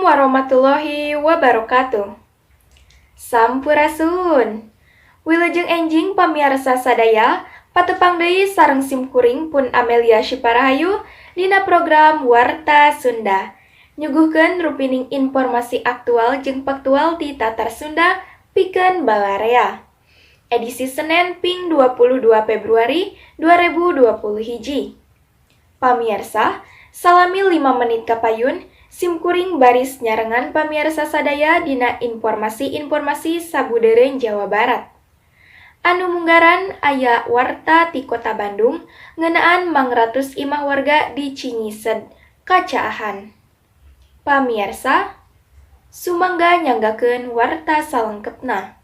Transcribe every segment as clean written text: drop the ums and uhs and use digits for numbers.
Warahmatullahi wabarakatuh. Sampurasun. Wilujeng enjing pamiarsa sadaya, patepang deui sareng simkuring pun Amelia Syifarahayu dina program Warta Sunda. Nyuguhkeun rupining informasi aktual jeung faktual ti Tatar Sunda pikeun balarea. Edisi Senen ping 22 Februari 2020 hiji. Pamiarsa, salami 5 menit kapayun, simkuring baris nyarengan pamiarsa sadaya dina informasi-informasi sabudeureun Jawa Barat. Anu munggaran aya warta ti Kota Bandung ngeunaan mangratus imah warga di Cingised, kacaahan. Pamiarsa, sumangga nyanggakeun warta salengkepna.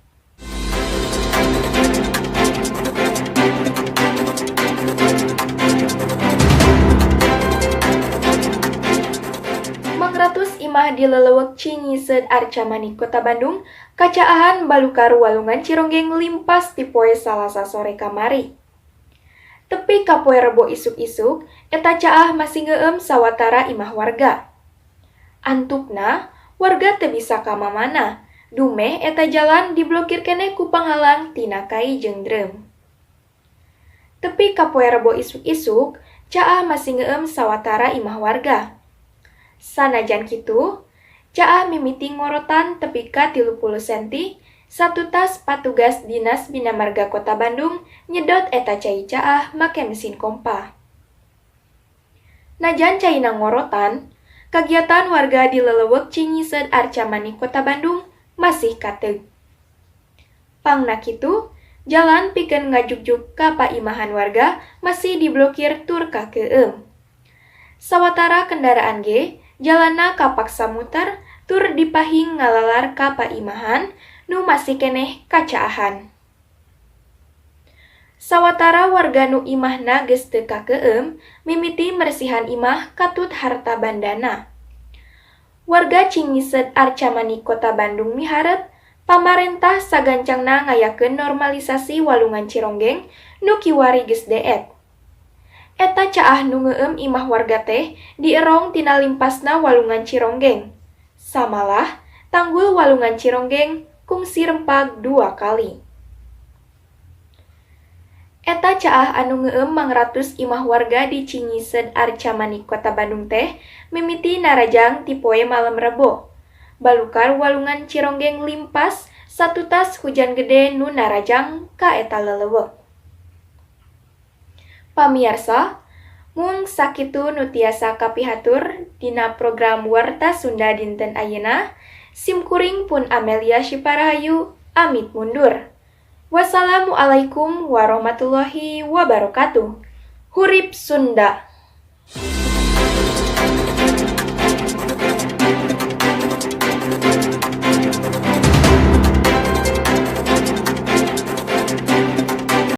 Mangratus imah di lelewek Cingised Arcamanik Kota Bandung, kacaahan balukar walungan Cironggeng limpas ti poe Salasa sore kamari. Tepi ka poe Rebo isuk-isuk, eta caah masih ngeueum sawatara imah warga. Antupna, warga teu bisa ka mamana, dumeh eta jalan diblokir keneh ku panghalang tina kai jeung drum. Tepi ka poe Rebo isuk-isuk, caah masih ngeueum sawatara imah warga. Sanajan kitu, caah mimiti ngorotan tepi ka 30 senti, satutas patugas Dinas Bina Marga Kota Bandung nyedot eta cai caah make mesin kompa. Najan caina ngorotan, kagiatan warga di lelewek Cingised Arcamanik Kota Bandung masih kateug. Pangna kitu, jalan pikeun ngajugjug ka paimahan warga masih diblokir tur kakeueum. Sawatara kendaraan ge jalanna kapaksa muter tur dipahing ngalalar ka paimahan nu masih keneh kacaahan. Sawatara warga nu imahna geus teu kakeueum mimiti mersihan imah katut harta bandana. Warga Cingised Arcamanik Kota Bandung miharep pamarentah sagancangna ngayakeun normalisasi walungan Cironggeng nu kiwari geus deet. Eta caah nu ngeueum imah warga teh dierong tina limpasna walungan Cironggeng. Samalah, tanggul walungan Cironggeng kungsi rempag 2 kali. Eta caah anu ngeueum mangratus imah warga di Cingised Arcamanik Kota Bandung teh mimiti narajang ti poe malem Rebo. Balukar walungan Cironggeng limpas satutas hujan gede nu narajang ka eta lelewek. Pamiarsa, mung sakitu nu tiasa kapihatur dina program Warta Sunda dinten ayeuna, simkuring pun Amelia Syifarahayu amit mundur. Wassalamualaikum warahmatullahi wabarakatuh. Hurip Sunda.